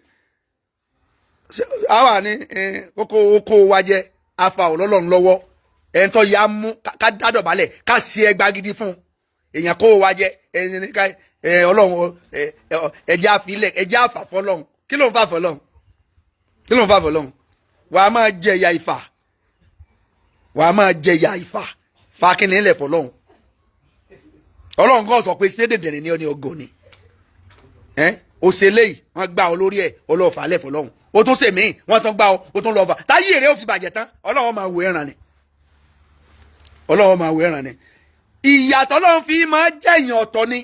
A: àwa ní kókó oko wa jẹ afa ọlọ́lọ́run lọ́wọ́. Ẹni tó yá mú ká dádọ̀bálẹ̀, ká sí ẹgbàá gidi fún un. Èèyàn kó wa jẹ Ọlọ́run, ẹjẹ́ àfilẹ̀, ẹjẹ́ àfàfọ́ lọ́hùn. Kí ló ń fàfọ́ lọ́hùn? Kí ló ń fàfọ́ lọ́hùn? Wàá máa jẹ ìyà ìfà, wàá máa jẹ ìyà ìfà. Fàákìnrin ilẹ̀ fọlọ́hùn. Ọlọ́run kan sọ pé ṣé dèdèrè ni ọ ní ọgọ ni ẹ o ṣe léyìí, wọ́n gbá ọ lórí ẹ, ọlọ́ọ̀fà lẹ̀ fọlọ́hùn. O tún ṣe míì, wọ́n tún gbá ọ, o tún lọ́ọ̀fà. Táyé èrè ó fi bàjẹ́ tán. Ọlọ́run máa wò ẹ̀ràn ni, Ọlọ́run máa wò ẹ̀ràn ni. Ìyàtọ̀ Ọlọ́run fi máa jẹ̀yàn ọ̀tọ̀ ni.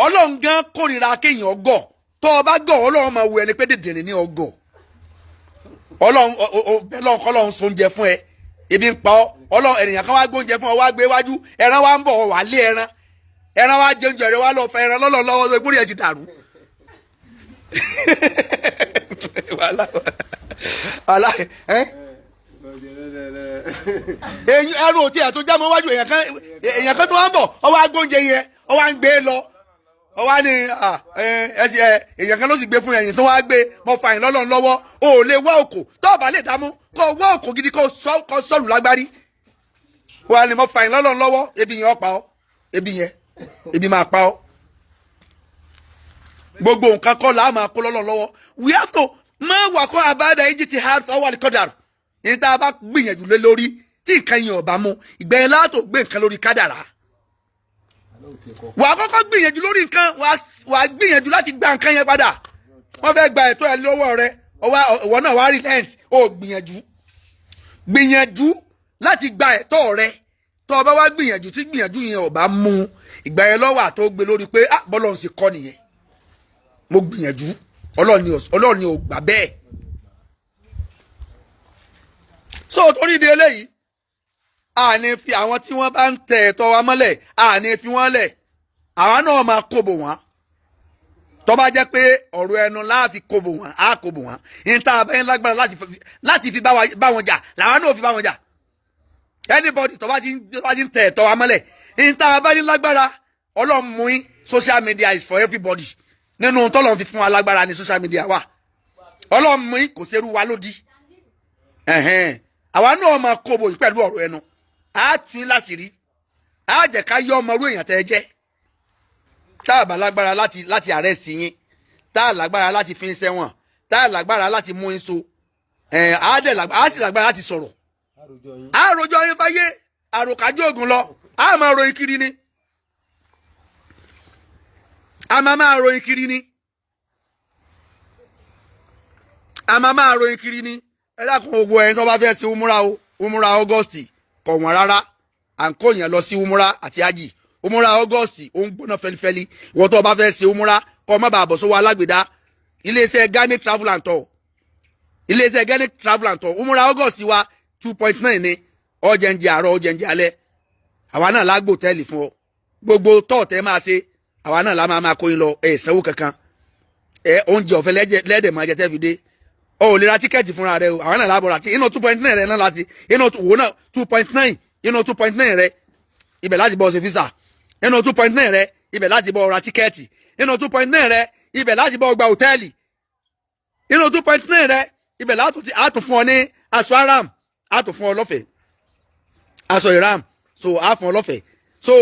A: Ọlọ́run gan kórìíra kéèyàn gọ̀. Tó o bá gọ̀, Ọlọ́run máa wò ẹni pé dèdèrè ní ọgọ̀. Ọlọ́run ọlọ́run kọ́lọ́run so oúnjẹ fún ẹ, ebi ń pa ọ́. Ọlọ́run, ènìyàn kan wá gbóúnjẹ fún ọ, wá gbé wájú, ẹran wá ń bọ̀, wà lé ẹran, ẹran wá jẹ oúnjẹ rẹ, wá lọ fẹ ẹran lọ́lọ́ lọ́wọ́, ìgbórí ẹ ti dàrú. Wàhálà, wàhálà ẹ. Eyín ẹrù òtí ẹ̀ tó jámọ́ wájú. Èèyàn kan tó wá ń bọ̀, ọ wá gbóúnjẹ yẹn, ọ wá ń gbé lọ, ọ wá ní èèyàn kan ló sì gbé fún ẹ̀yìn tó wá gbé mọ fà yín lọ́lọ́run lọ́wọ́. O ò lè wá òkò tó o bá lè dààmú, kó o wá òkò gidi, kó o sọ kó o sọ̀lù lágbárí. Wà ní mọ fà yín lọ́lọ́run lọ́wọ́. Ebi yẹn ó pa ọ́, ebi yẹn, ebi máa pa ọ́. Gbogbo nǹkan kọ́ la máa kó lọ́lọ́run lọ́wọ́. We have to máa wà kọ́ àbáda yìí ti hard forward kọ́dà ní tá a bá gbìyànjú lé lórí tí nǹkan yẹn ò bá mú ìgbẹ́yìn látò gbé nǹkan lórí kádàrá. Wà á kọ́kọ́ gbìyànjú lórí nǹkan, wà á gbìyànjú láti gba nǹkan yẹn padà. Wọ́n fẹ́ gba ẹ̀tọ́ ẹ lọ́wọ́ rẹ, ìwọ náà wà á relent. Ó gbìyànjú, gbìyànjú láti gba ẹ̀tọ́ rẹ. Tó o bá wá gbìyànjú tí gbìyànjú yẹn ò bá mú, ìgbà yẹn lọ́wọ́ àtó gbé lórí pé ah, bọ́lọ̀ ń ṣe kọ́ nìyẹn, mo gbìyànjú, Ọlọ́run ni ò gbà bẹ́ẹ̀. So torí di eléyìí, a ní fi àwọn tí wọ́n bá ń tẹ ẹ̀tọ́ wa mọ́lẹ̀, a ní fi wọ́n lẹ̀. Àwa náà máa kóbò wọ́n. Tó bá jẹ́ pé ọ̀rọ̀ ẹnu láàfi kóbò wọ́n, á kóbò wọ́n. Ní tá a bá yẹn lágbára láti fi bá wọn jà, làwa náà fi bá wọn jà. Anybody tó bá ti ń tẹ ẹ̀tọ́ wa mọ́lẹ̀, ní tá a bá ní lágbára, Ọlọ́run mú yín. Social media is for everybody. Nínú tọ́lọ́run fi fún wa lágbára ní social media wa. Ọlọ́run mú yín, kò ṣerú wa lódì. Àwa náà máa kóbò yìí pẹ̀lú ọ̀rọ̀ ẹnu. Á tún yín láṣìírí, á jẹ́ ká yọ ọmọ irú èèyàn tẹ́ ẹ jẹ́. Tá a bá lágbára láti arrest yín, tá a lágbára láti fi ń sẹ́wọ̀n, tá a lágbára láti mú yín so, á dẹ̀ á sì lágbára láti sọ̀rọ̀. Á rojọ́ yín fáyé, àròkájọ́ ògùn lọ, á máa ròyìn kiri ni, a máa máa ròyìn kiri ni, a máa máa ròyìn kiri ni. Ẹ dákun, gbogbo ẹni tó bá fẹ́ sí umura o, umura August kò wọ́n rárá. À ń kó yẹn lọ sí umura àti ají. Umura August ó ń gbóná fẹlifẹli. Ìwọ tó bá fẹ́ ṣe umura, kó má bàa bọ̀ sówó alágbèdá. Iléeṣẹ́ Ghana Travel and Tour, iléeṣẹ́ Ghana Travel and Tour, umura August wa 2.9 ni. Ọjẹ́ ń jẹ àárọ̀, ọjẹ́ ń jẹ alẹ́. Àwa náà lágbó tẹ́ẹ̀lì fún ọ. Gbogbo tọ́ọ̀tẹ́ máa ṣe, àwa náà la máa máa kó yín lọ. Ẹ̀ sanwó kankan, ẹ oúnjẹ ọ̀fẹ́ lẹ́dẹ̀ máa jẹ tẹ́ fi dé. Ọ ò lè ra tíkẹ́ẹ̀tì fúnra rẹ o, àwọn náà lábọ̀ ra tí inú 2.9 rẹ náà láti inú wò náà 2.9, inú 2.9 rẹ ibẹ̀ láti bọ́ ṣe visa, inú 2.9 rẹ ibẹ̀ láti bọ́ ra tíkẹ́ẹ̀tì, inú 2.9 rẹ. Ibẹ̀ láti bọ́ gba hòtẹ́ẹ̀lì. Nínú 2.9 rẹ, ibẹ̀ láti ti àtún fún ọ ní aṣọ ihram, àtún fún ọ lọ́fẹ̀ẹ́, aṣọ ihram. So á fún ọ lọ́fẹ̀ẹ́. So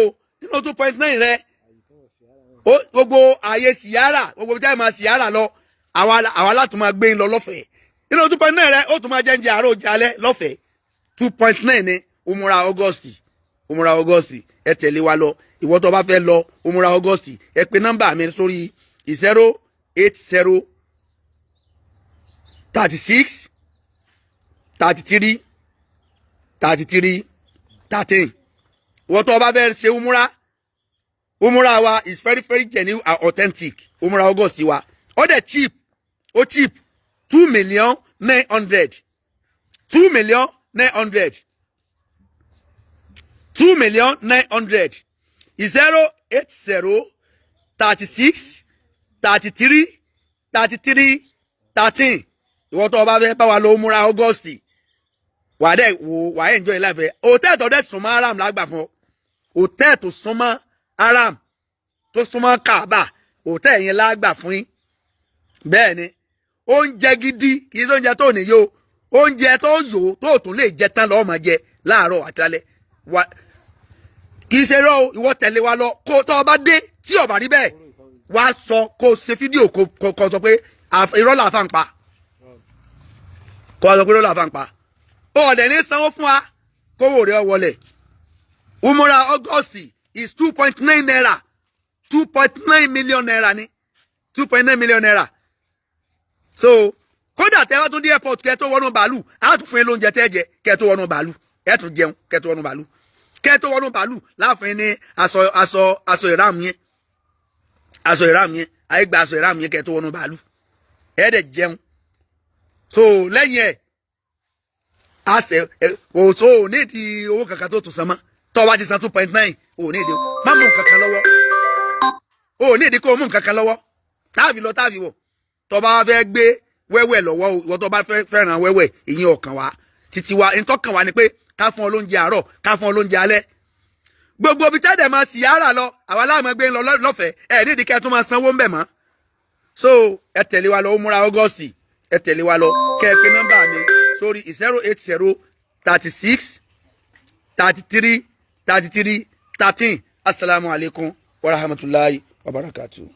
A: nínú 2.9 rẹ, gbogbo ààyè sìyára, gbogbo bí táyà máa sìyára lọ, àwa láti máa gbé ń lọ lọ́fẹ̀ẹ́. Nínú 2.9 rẹ, ó tún máa jẹ oúnjẹ àárọ̀, oúnjẹ alẹ́ lọ́fẹ̀ẹ́. 2.9 ní umura August. Umura August, ẹ tẹ̀lé wa lọ. Ìwọ tó bá fẹ́ lọ umura August, ẹ pe nọ́mbà mi sórí 080 36 33 33 13. Ìwọ tó bá fẹ́ ṣe umura, umura wa is very very genuine and authentic. Umura August wa, ó dẹ̀ cheap, ó cheap. 2,000,900, 2,000,900, 2,000,900. 080 36 33 33 13. Ìwọ tó o bá fẹ́ bá wa lọ umura August, wà á dẹ̀ wò, wà á enjoy life ẹ̀. Hòtẹ́ẹ̀lì tó dẹ̀ súnmọ́ haram lágbà fún ọ. Hòtẹ́ẹ̀lì tó súnmọ́ haram, tó súnmọ́ Kaaba, hòtẹ́ẹ̀lì yẹn lágbà fún yín. Bẹ́ẹ̀ ni, oúnjẹ gidi, kì í ṣe oúnjẹ tó níyó, oúnjẹ tó yò tó tún lè jẹ tán lọ́ọ́ máa jẹ láàárọ̀ àti lálẹ́ wa. Kì í ṣe rọ́ o. Ìwọ tẹ̀lé wa lọ, kó tó o bá dé, tí o bá rí bẹ́ẹ̀, wá sọ, kó o ṣe fídíò, kó sọ pé irọ́ làáfà ń pa. Kó o sọ pé irọ́ làáfà ń pa. O ọ̀dẹ̀ ní sanwó fún wa, kówó rẹ̀ wọlé. Umura August is 2.9 naira, 2.9 million naira ni, 2.9 million naira. So kódà tẹ́ wá tún dé airport, kẹ́ tó wọnú bàálù, á tún fún yín lóúnjẹ tẹ́ jẹ kẹ́ tó wọnú bàálù. Ẹ tún jẹun kẹ́ tó wọnú bàálù. Kẹ́ tó wọnú bàálù láàfin ní aṣọ ihram yẹn, aṣọ ihram yẹn, àyè gba aṣọ ihram yẹn kẹ́ tó wọnú bàálù. Ẹ dẹ̀ jẹun. So lẹ́yìn ẹ̀, a ṣe ẹ kò so ò ní ìdí owó kankan tó tún san mọ́. Tó bá ti san 2.9, ò ní ìdí má mú nǹkan kan lọ́wọ́. Ò ní ìdí kó o mú nǹkan kan lọ́wọ́ táàbì lọ táàbì wọ̀. Tó bá fẹ́ gbé wẹ́wẹ́ lọ́wọ́ o, ìwọ tó bá fẹ́ fẹ́ràn wẹ́wẹ́, ìyẹn ọ̀kan wa títí wa. Ntọ́kàn wa ni pé ká fún ọ lóúnjẹ àárọ̀, ká fún ọ lóúnjẹ alẹ́. Gbogbo ibi tẹ́lẹ̀ máa sì yára lọ, àwa láàmú gbé ń lọ lọ́fẹ̀ẹ́. Ẹ̀ nídìí kẹ́ ẹ tún máa sanwó ń bẹ̀ mọ́. So ẹ tẹ̀lé wa lọ umura August. Ẹ tẹ̀lé wa lọ, kẹ́ ẹ pe nọ́mbà mi sórí 080 36 33 33 13. Asalaamualeykum wa rahmatulahi wa barakatuh.